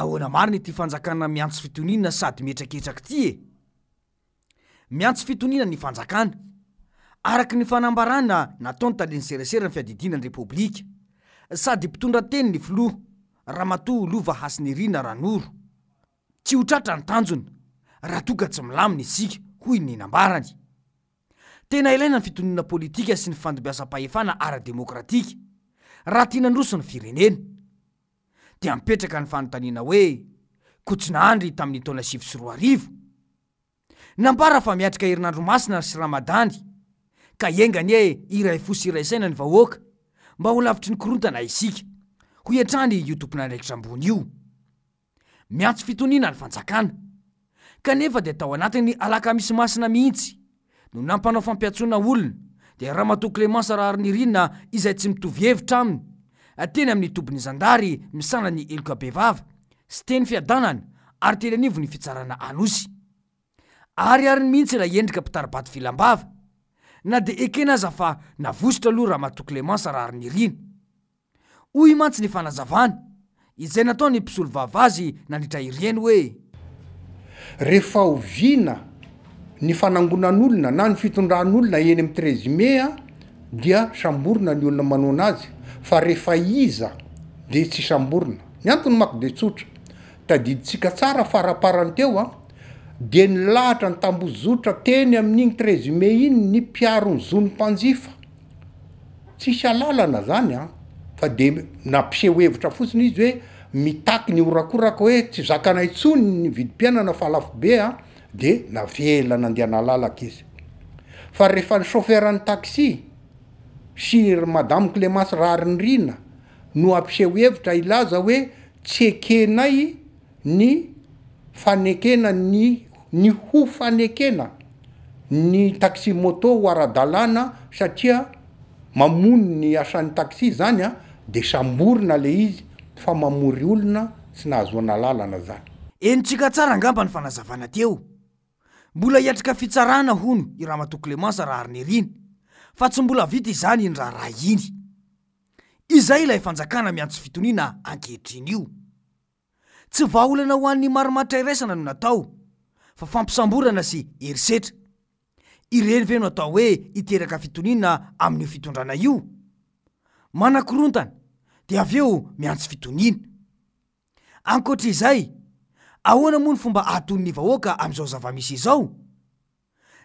Ahoana marina ity fanjakana miantso fitoniana sady mihetraketraka ity e? Miantso fitoniana ny fanjakana, araka ny fanambarana nataon'ny talen'ny seraseran'ny fiadidiana ny Repoblika, sady mpitondra teny ny filoha, Ramatoa Lova Hasinirina Ranoro. Tsy ho tratra ny tanjona raha toa ka tsy milamina isika, hoy ny nambarany. Tena ilaina ny fitoniana politika sy ny fandimbiasam-pahefana ara-demokratika raha tiana handroso ny firenena. Dia mipetraka ny fanontaniana hoe, koa tsy nahandry tamin'ny taona 2009? Nambara fa miatrika herinandro masina sy ramadany, ka enga anie hiray fo sy hiray saina ny vahoaka mba ho lavitry ny korontana isika, hoy hatrany io tompon'andraikitra ambony io. Miantso fitoniana ny fanjakana. Kanefa dia tao anatin'ny alakamisy masina mihitsy no nampanao fampiantsoana olona dia Ramatoa Clémence Raharinirina izay tsy mitovy hevitra aminy teny amin'ny tobin'ny zandary misahana ny heloka bevava sy teny Fiadanana ary teny anivon'ny fitsarana Anosy. Aharihariny mihitsy ilay endrika mpitari-bato vilam-bava na dia ekena aza fa navositra aloha Ramatoa Clémence Raharinirina. Hoy mantsy ny fanazavana, izay nataon'ny mpisolovava azy nandritra ireny hoe. Rehefa oviana ny fanangonan'olona na ny fitondran'olona eny amin'ny 13 mai dia samborina ny olona manoana azy fa rehefa iza dia tsy samborina. Ny antony manko dia tsotra, tadidintsika tsara faraparany teo dia nilahatra nitambozotra teny amin'iny 13 mai iny ny mpiaro ny zon'ny mpanjifa. Tsisy alalana zany an, fa de nampiseho hevitra fotsiny izy hoe mitaky ny horakoraka hoe tsy zakanay intsony ny vidim-piainana fa lafo be an, de navela nandeha nalalaka izy. Fa rehefa ny chauffeur ny taxi sy ry madame Clemence Raharinirina no hampiseho hevitra hilaza hoe tsy ekenay ny fanekena ny ny ho fanekena ny taxi moto ho ara-dalàna satria mamono ny asan'ny taxi zany an, de samborina le izy fa mamory olona tsy nahazoana alalana zany. Henontsika tsara angamba ny fanazavana teo. Mbola hiatrika fitsarana hono i Ramatoa Clémence Raharinirina fa tsy mbola vita izany iny raharaha iny. Izay ilay fanjakana miantso fitoniana ankehitriny io. Tsy vahaolana ho an'ny marimaritra iraisana no natao, fa fampisamborana sy herisetra. Ireny ve no atao hoe hiteraka fitoniana amin'io fitondrana io? Manakorontana, dia avy eo miantso fitoniana. Ankoatra izay, ahoana moa ny fomba ahatony ny vahoaka amin'izao zava-misy izao?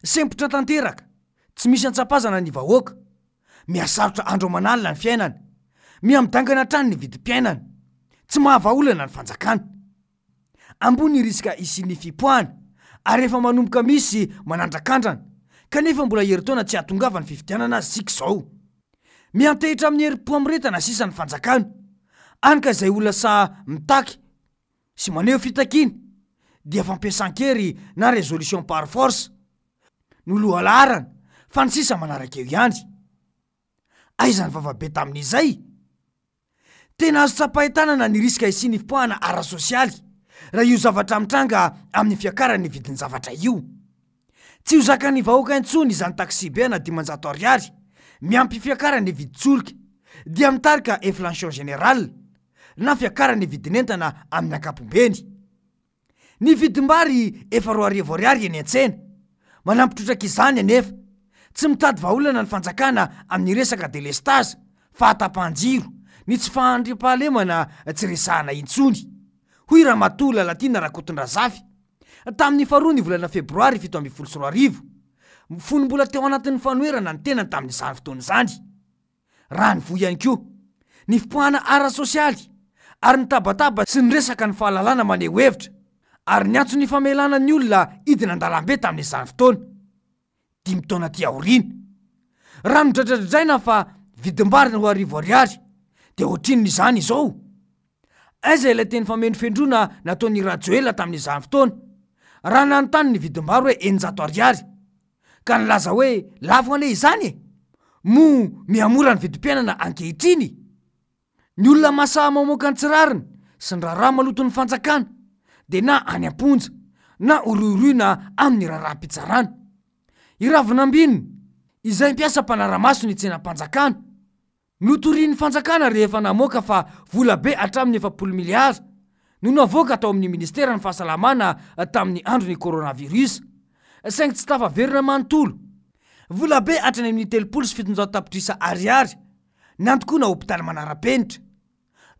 Sempotra tanteraka, tsy misy antsapazana ny vahoaka. Mihasarotra andro aman'alina ny fiainana. Miha-midangana hatrany ny vidim-piainana. Tsy mahavahaolana ny fanjakana. Ambony ny risque hisian'ny fipoahana ary efa manomboka misy manandrakandrana kanefa mbola herintaona tsy hahatongavan'ny fifidianana aza isika izao. Miantehitra amin'ny herim-pamoretana sisa ny fanjakana. Any ka izay olona sahy mitaky sy maneho fitakiana dia fampiasan-kery na résolution par force no lohalaharana fa ny sisa manaraka eo ihany. Aiza ny vavabe tamin'izay? Tena azo tsapain-tanana ny risque hisian'ny fipoahana ara-sosialy raha io zavatra mitranga amin'ny fiakaran'ny vidin-javatra io. Tsy ho zakan'ny vahoaka intsony izany taksibe ana 500 ariary miampy fiakaran'ny vidin-tsolika dia mitarika inflation générale na fiakaran'ny vidin'entana amin'ny ankapobeny. Ny vidim-bary efa 2000 ariary eny an-tsena. Manampy trotraka izany anefa, tsy mitady vahaolana ny fanjakana amin'ny resaka delestazy, fahatapahan-jiro, ny tsy fahandriampahalemana tsy resahana intsony, hoy Ramatoa Lalatiana Rakotondrazafy, tamin'ny faharoa ny volana febroary 2017, fony mbola teo anatin'ny fanoherana ny tenany tamin'izany fotoana izany. Raha nivoy ihany koa ny fipoahana ara-sosialy ary nitabataba sy niresaka ny fahalalana maneho hevitra ary niantso ny famelana ny olona hidina an-dalambe tamin'izany fotoana, dimy taona aty aoriana. Raha nodradradradraina fa vidim-bary 2000 ariary dia ohatrinona izany izao? Aiza ilay teny famendrofendroana nataon'i Rajoelina tamin'izany fotoana raha nanontany ny vidim-bary hoe 600 ariary ka nilaza hoe lafo anie izany e! Moa mihamora ny vidim-piainana ankehitriny? Ny olona mahasahy mamoaka ny tsy rariny sy ny raharaha maloton'ny fanjakana dia na any am-ponja na horohoroina amin'ny raharaham-pitsarana. I Ravinambinina, izay mpiasa mpanara-maso ny tsenam-panjakana, Notorian'ny fanjakana rehefa namoaka fa vola be hatramin'ny 40 miliara. no navoaka tao amin'ny Ministeran'ny Fahasalamana tamin'ny andron'ny coronavirus, saingy tsy tafaverina manontolo. Volabe hatrany amin'ny 730 tapitrisa ariary nantokoana hopitaly manara-penitra.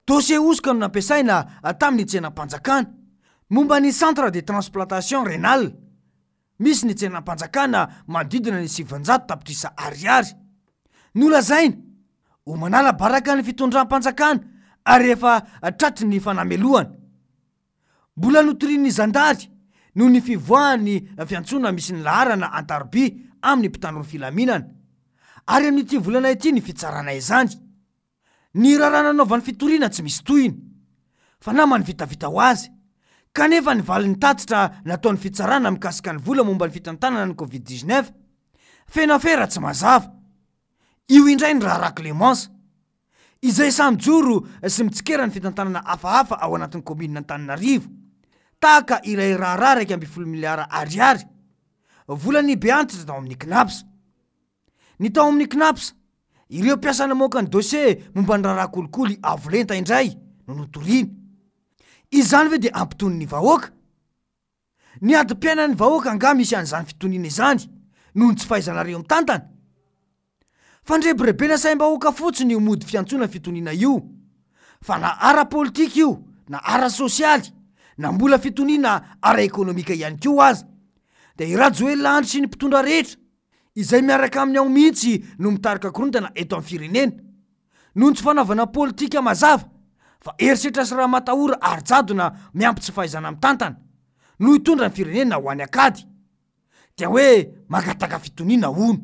Dossier hosoka no nampiasaina tamin'ny tsenam-panjakana. Momba ny Centre de transplantation rénale, misy ny tsenam-panjakana manodidina ny 900 tapitrisa ariary. Nolazaina ho manala baraka ny fitondram-panjakana ary efa tratry ny fanamelohana. Mbola notorian'ny zandary noho ny fivoahan'ny fiantsoana misy ny laharana an-taroby amin'ny mpitandro ny filaminana. Ary amin'ity volana ity ny fitsarana izany. Ny raharaha nanaovany fitoriana tsy misy tohiny, fa namany vitavita ho azy. Kanefa ny valin'ny tatitra nataon'ny fitsarana mikasika ny vola momba ny fitantanana ny Covid 19, feno afera tsy mazava. Io indray ny raharaha Clémence. Izay sahy mijoro sy mitsikera ny fitantanana hafahafa ao anatin'ny kaominina Antananarivo, tahaka ilay raharaha 11 miliara ariary, volan'ny beantitra tao amin'ny Cnaps. Ny tao amin'ny Cnaps, ireo mpiasa namoaka ny dossier momba ny raharaha kolikoly avo lenta indray no notoriana. Izany ve dia hampitony ny vahoaka? Ny adim-piainan'ny vahoaka angaha misy an'izany fitoniana izany noho ny tsy fahaizanareo mitantana? Fandrebirebena saim-bahoaka fotsiny io mody fiantsoana fitoniana io, fa na ara-politika io na ara-sosialy na mbola fitoniana ara-ekonomika ihany koa aza dia i Rajoelina Andry sy ny mpitondra rehetra Izay miaraka aminy ao mihitsy no mitarika korontana eto amin'ny firenena. Noho ny tsy fanaovana politika mazava, fa herisetra sy ramatahora ary jadona miampy tsy fahaizana mitantana, no hitondra ny firenena ho any an-kady. Dia hoe mangataka fitoniana hono.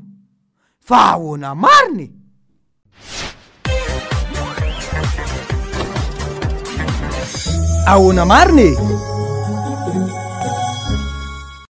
Fa ahoana marina e? Ahoana marina e?